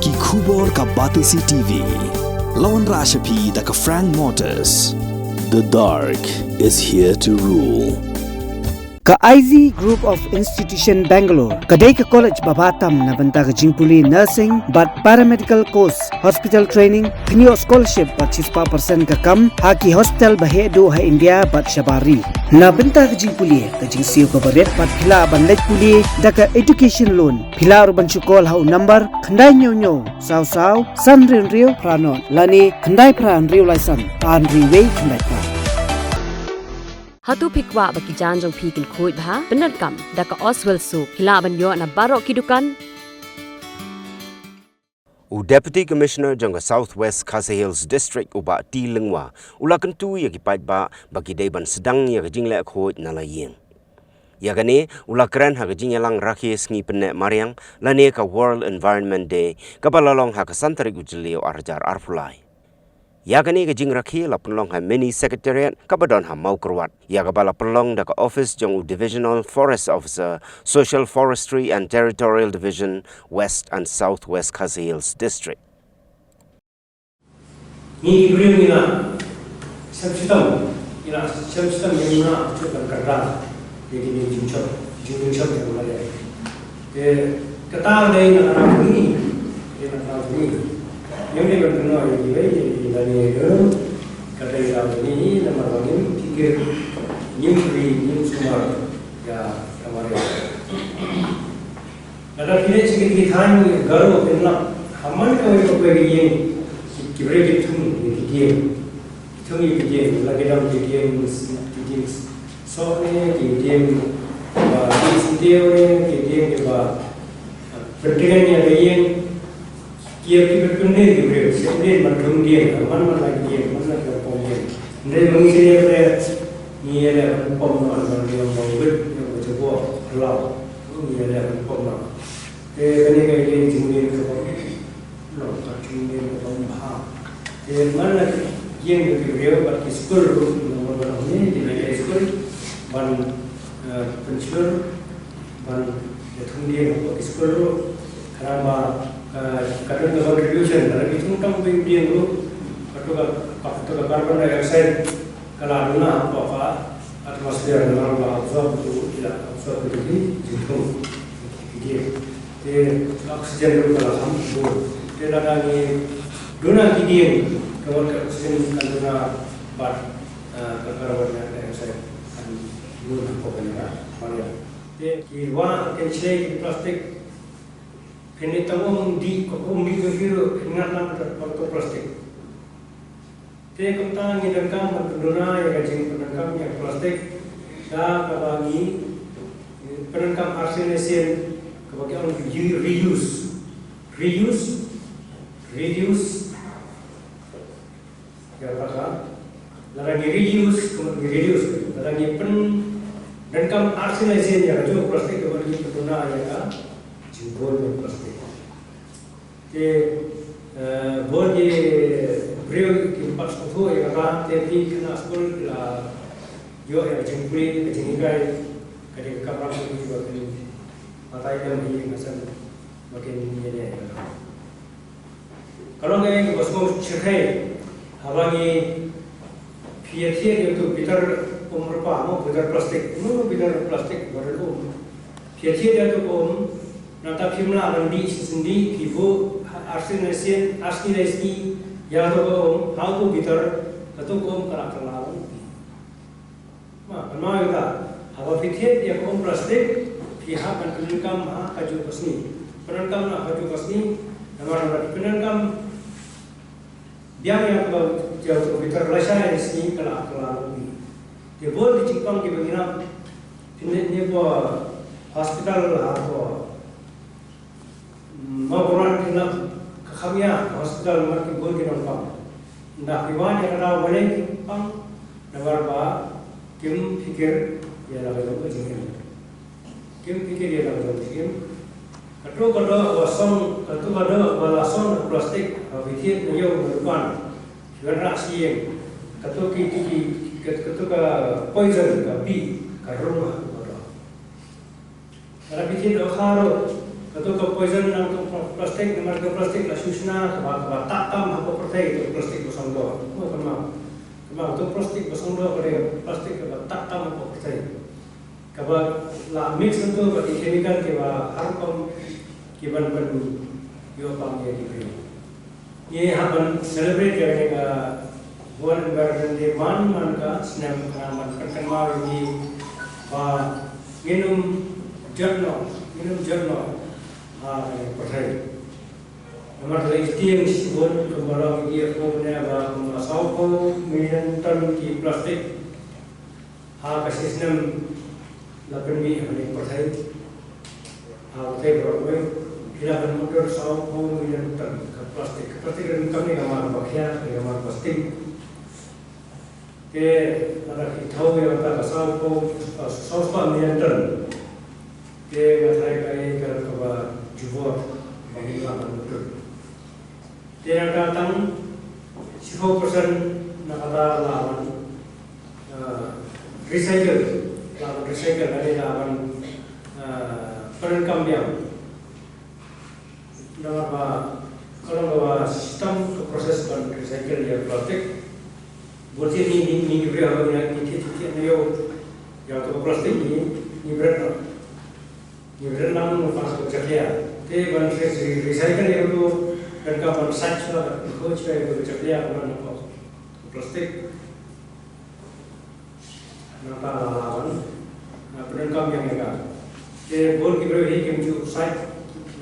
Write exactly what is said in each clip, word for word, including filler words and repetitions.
Ki khubor ka Batesi T V. La wanrah sha phi da ka Frank Motors. The dark is here to rule. Ka I Z Group of Institution Bangalore ka dei ka college ba bha tam na bynta ka jingpule nursing bad paramedical course, hospital training, pynïoh scholarship bad shispah percent ka kam ha ki hospital ba heh duh ha India bad shabar ri. Na bynta ka jingpule, ka jingsiew kaba rit bad phi lah ban leit pule da ka education loan. Phi lah ruh ban shu call ha u number khyndai hynñiew hynñiew saw saw san hynriew hynriew phra nod lane khyndai phra hynriew lai san ar hynriew wei khyndai phra. Hato phi kwah ba ki jaiñ jong phi kin khuid bha? Pyndonkam da ka Oswell Soap. Phi lah ban ïoh na baroh ki dukan. U Deputy Commissioner jong ka South West Khasi Hills District, u Bah T Lyngwa, u la kyntu ïa ki paidbah ba ki dei ban sdang ïa ka jingleh khuid na la ïing. Ïa kane u la kren ha ka jingïalang rakhe sngi pynneh mariang lane ka World Environment Day, kaba la long ha ka san tarik u Jylliew ar hajar arphew lai. Ïa kane ka jingrakhe la pynlong ha Mini Secretariat kaba don ha Mawkyrwat, ïa kaba la pynlong da ka office jong u Divisional Forest Officer, Social Forestry and Territorial Division, West and South West Khasi Hills District. Ngi ki briew ngi la shem shitom, ngi la shem shitom ïa ngi na shu kan kyrdan ïa ki jingshop, jingshop ïa ngi la ïa. Te kata dei na ka rang ngi, dei na ka rang ngi. Ïa ngi ban kynnoh ïa ki wei ïa ki la ngi ïa ka dei rang ngi namar ba ngim kikir, ngim ri, ngim sumar ïa ka mareh. Lada phi leit sha ki thaiñ Garo phin lap ha man kawei pa kawei ka ïing ki briew ki thung ïa ki dieng. Ki thung ïa ki dieng, la ki dang ki dieng, ki dieng soh ne, ki dieng ba ki sdiew ne, ki dieng ba pyndengan ïa ka ïing. Ki ïa ki pynpynleit ki briew, sdien ban thung dieng, man man la ki dieng, man la ki pom dieng. Hynrei ma ngi sdien re ngi ïa leh ban pom, man ban dieng ba wit, dieng ba jaboh, hlaw. Ngi ïa leh ban pom. Te kane ka ïing jingdien kaba, no, ka jingdien kaba bha. Te man la ki ïing ki briew bad ki skul ruh, no, ban ban ne, ki la ki skul ban, eh, pynshlur ban ïa thung dieng hapoh ki skul ruh. Khnang ba, eh, ka don ka contribution, lada ki thung tang ba ïing ruh, kato ka, kato ka carbon dioxide ka la duna hapoh ka atmosphere, namar ba absorb tu, ïa absorb tu ki jingthung ki dieng. Te oxygen ruh ka la kham bun. Te lada ngi duna ki dieng, ka wan ka oxygen kan duna bad, eh, ka carbon dioxide kan duna hapoh ka jaka. Te ki wah kin shlei ki plastik. Phin leit tang um dih, ko um dih ka ruh phin ngat lang ka plastik. Te kumta ngi donkam ban pynduna ïa ka jingpyndonkam ïa ka plastik da kaba ngi pyndonkam arsien arsien kaba ki ong reuse. Reuse, reduce, ïa kata, lada ngi reuse, kumno ngi reduce, lada ngi pyndonkam arsien arsien ïa ka jong plastik, kumno ngi pyndonkam ïa ka jingkul plastik. Te, eh, bun ki briew ki pat sngewthuh ïa kata, te ki khynnah skul ki la ïoh ïa ka jingpule, ka jinghikai, ka dei ka kamram kaba kin batai kam hi ka san ba kin ïa ne ïa kata. Ka long kaei kaba sngewsih haba ngi, phi ïa thied ïa uto u bitar um rpa mo, bitar plastik, mo bitar plastik ba don um. Phi ïa thied ïa uto um, nangta phim lah ban dih shisien dih, phi buh arsien lai sien, arsien lai sngi ïa uto um ha uto u bitar, uto um ka la kylla. Ma, kynmaw ïa kata, haba phi thied ïa ka um plastik, phi hap ban pyndonkam ha kajuh ka sngi. Pyndonkam ha kajuh ka sngi, namar lada phi pyndonkam biang ïa kaba, ïa ka bitar lashai sngi ka la, ka la ruh. Te bun ki jingpang kiba ngi nang, phin leit ne hapoh hospital hapoh Mawkyrwat phin nang ka kham ïa ka hospital namar ki bun ki nongpang. Ynda phi wad ïa ka daw balei ki pang, namar ba kim phikir ïa la ka jong ka jingim. Kim phikir ïa la ka jong ka jingim. Kato ka doh ba song, kato ka doh ba la song na plastik, ba phi thied na ïew na dukan, phi wanrah sha ïing. Kato ki, ki, ki, kato ka poison, ka bih ka rung ha kato ka doh. Lada phi thied dohkha ruh, ka Ka poison na ka plastik, namar ka plastik la shu shna kaba, kaba takam ha ka pyrthei, ka plastik ba song doh. Mo kama, kama ka plastik ba song doh, ka plastik kaba takam ha ka pyrthei. Kaba la mix hangto bad ki chemical kiba har rukom kiban pynïoh pang ïa ki briew. Ngi hap ban celebrate ïa kane ka World Environment Day man man ka snem, khnang ban pynkynmaw ïa ngi ba ngin ym jot noh, ngin ym jot noh ha kane ka pyrthei. Namar ka la ïa tieng shibun, kumba la ïa tieng ne ba kumba sawphew million ton ki plastik ha ka shi snem la pynmih ha kane ka pyrthei. Ha ka pyrthei baroh kawei, ki la pynmih sawphew million ton ka plastik. Ka plastik ka donkam ne ka mar ba khia, ka mar ba sting. Te lada ki thaw ïa kata ka sawphew, sawspah million ton, te nga tharai ka dei ka kaba jubor ba ngi lah ban mutur. Te na kata tang shiphew percent na kata la ban, eh, recycle, la ban recycle, lane la ban, eh, pyndonkam biang. Namar ba ka long kaba shitom ka process ban recycle ïa plastik. Bun sien ngi, ngi, ngi briew haba ngi, ngi thied, thied, thied na ïew ïa ka plastik, ngi, ngi bret noh. Ngi bret lang, ngi pass ha ka jakhlia. Te ban re-, re-, recycle ïa ka, donkam ban sait shuwa, ban khooid shuwa ïa ka jakhlia, ban nang pop plastik. Nangta la wan, ah, pyndonkam biang ïa ka. Te bun ki briew hi kim ju sait,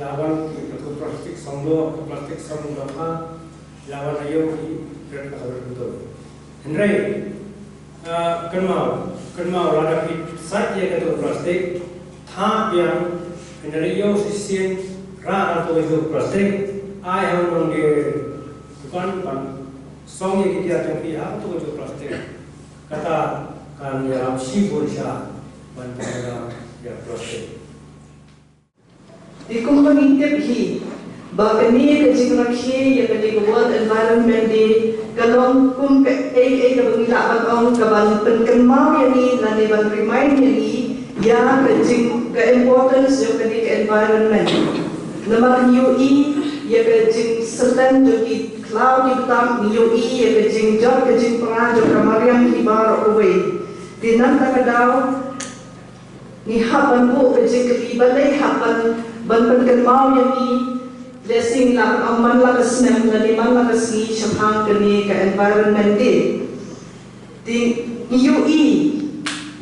la wan ki plastik song doh, plastik song doh ha, la wan ïa ki bret ka bret betul. Hynrei, ah, kynmaw, kynmaw lada phi sait ïa kato plastik, thah biang, hynrei ïa shisien rah kato plastik, ai ha u nongdie dukan ban song ïa ki tiar jong phi ha kato plastik. Kata kan ïarap shibun sha ban pyndonkam ïa plastik. Te kumba ngi tip hi ba kane ka jingrakhe ïa kane ka World Environment Day ka long kum kaei kaei kaba ngi lah ban ong kaban pynkynmaw ïa ngi lane ban remind ïa ngi ïa ka jing, ka importance jong kane ka environment. Namar ngi ïohi ïa ka jingsyllem jong ki khlaw ki btap, ngi ïohi ïa ka jingjot ka jingpra jong ka mariang hi baroh kawei. Te nangta ka daw ngi hap ban buh ka jingkylli, balei hap ban, ban pynkynmaw ïa ngi, lehse ngi lah ban ong man la ka snem lane man la ka sngi shaphang kane ka Environment Day. Te ngi ïohi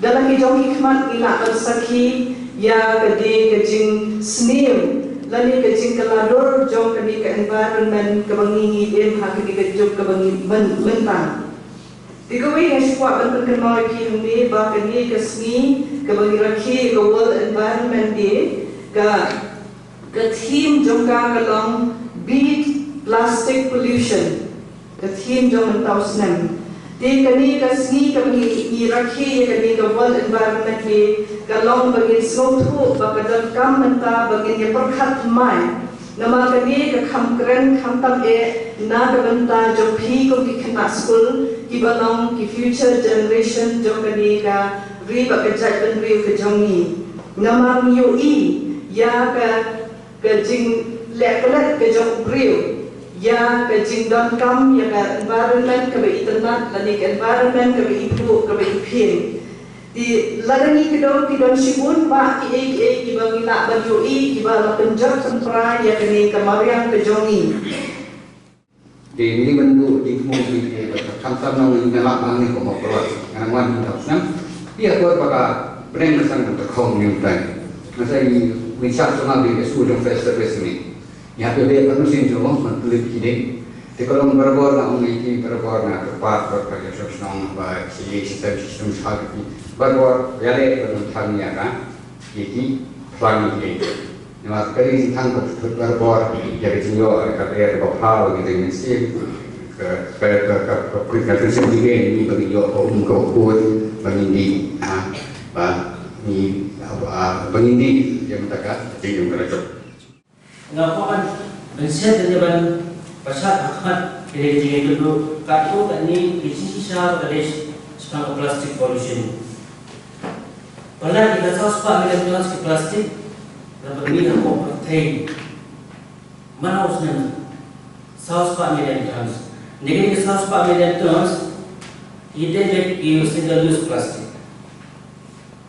da la ki jong ki khmat ngi lah ban sakhi ïa ka dei ka jingsniew lane ka jingkylla dur jong kane ka environment kaba ngi, ngi im ha kane ka juk kaba ngi myn-, mynta. Te kawei nga shu kwah ban pynkynmaw ïa phi hangne ba kane ka sngi kaba ngi rakhe ka World Environment Day, ka, ka theme jong ka ka long Beat Plastic Pollution. Ka theme jong mynta u snem. Te kane ka sngi kaba ngi, ngi rakhe ïa kane ka World Environment Day ka long ba ngin sngewthuh ba ka donkam mynta ba ngin ïa pyrkhat thymmai. Namar kane ka kham kren khamtam eh na ka bynta jong phi kum ki khynnah skul kiba long ki future generation jong kane ka ri bad ka jaitbynriew ka jong ngi. Namar ngi ïohi ïa ka, ka jingleh klet ka jong u briew ïa ka jingdonkam ïa ka environment kaba itynnad lane ka environment kaba ithuh kaba iphieng. Te lada ngi kdew ki don shibun bah kiei kiei kiba ngi lah ban ïohi kiba la pynjot pynpra ïa kane ka mariang ka jong ngi. Te ngi ban buh jingthmu kiei kiei ba khamtam nang ngi lah nang ngi kum u palat ngan wan ngi tap nang. Ïa ko ba ka pyneng ka sang ka khong ngi tai. Nga sa ngi ngi sha sona bi ka su jong face to face ni. Ïa, phi dei ban mynsiem jong, ban pynlip ki dei. Te ka long barabor na ong ïa ki barabor na ka pat bad ka jong shnong ba ki system system sha ki barabor ïa leh ban than ïa ka ïa ki phlang ïa ki dei. Namar ka dei tang ka barabor ïa ka jingïoh ka dei ka ba pha ba ki dei mynsiem ka ka ka ka ka mynsiem ki dei ni ba ki ïoh ka um ka kut ba ngin dei ha ba ni ba ngin dei ïa mynta ka dei ïa ka jong. Nga kwah ban, ban shad lane ban pynshad ha khmat kane ka jingïathuhlypa katto katne ka jingshisha ba ka dei shaphang ka plastic pollution. Palat ki la saw spah million tons ki plastic la pynmih hapoh ka Hey, man u snem saw spah million tons. Na kine ki saw spah million tons, ite bek ki single use plastic.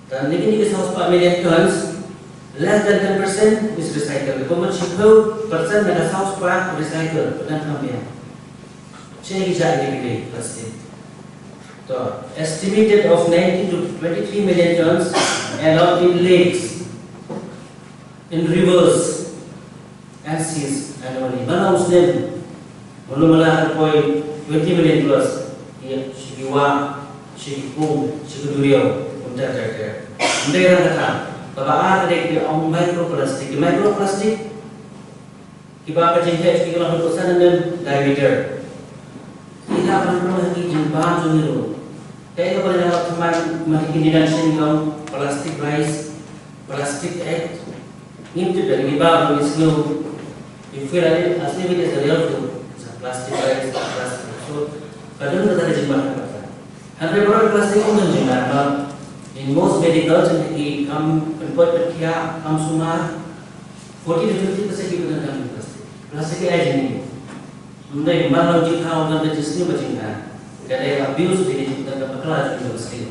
Te na kine ki saw spah million tons, less than ten percent is recycled. Kumba shiphew percent na ka saw spah recycle, ka dang kham biang. Che ki jait ki plastic. To, estimated of nineteen to twenty-three million tons, and of in lakes, in rivers, and seas annually. Bala u snem, mano mala ka poi twenty million plus. Ïa, shi ki wah, shi ki pung, shi ki duriaw, kumta ter ter. Ynda ïa kata, kaba ar ka dei ki ong microplastic. Ki microplastic, kiba ka jingteh ki long haduh san M M diameter. Ki la ban rung ha ki jingbam jong ngi ruh. Kaei kaba ngi la thymmai mynta ki dang shen ki ong plastic rice, plastic act. Ngim tip ba ngi bam ruh ngi sngew. You feel like it, as if it is a real food. It's a plastic rice, plastic. So, ka don kata ka jingbam kata. Hynrei baroh plastic ym don jingmut ba in most medical jong ki kam pynpoi pynkhiah, kam sumar, forty to fifty percent ki pyndonkam plastic. Plastic ki ai jingmut. Ym dei ban long jingthaw ban da jingsniew ba jingthaw. Ka dei abuse jong ki jingpyndonkam bakla jong ki plastic.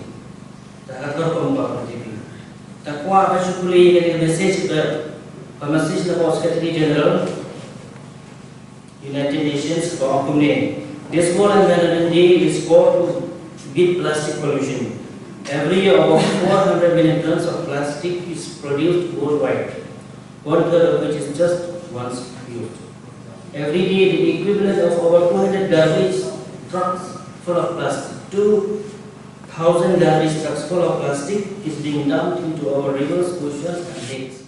Te ha ka por kum ba pyntipi. Te kwah ba shu pule ïa ka message ba, ba message na ka Secretary General United Nations ba ong kumne. This World Environment Day is called to beat plastic pollution. Every year, over four hundred million tons of plastic is produced worldwide, one third of which is just once used. Every day, the equivalent of over two hundred garbage trucks full of plastic, two thousand garbage trucks full of plastic is being dumped into our rivers, oceans, and lakes.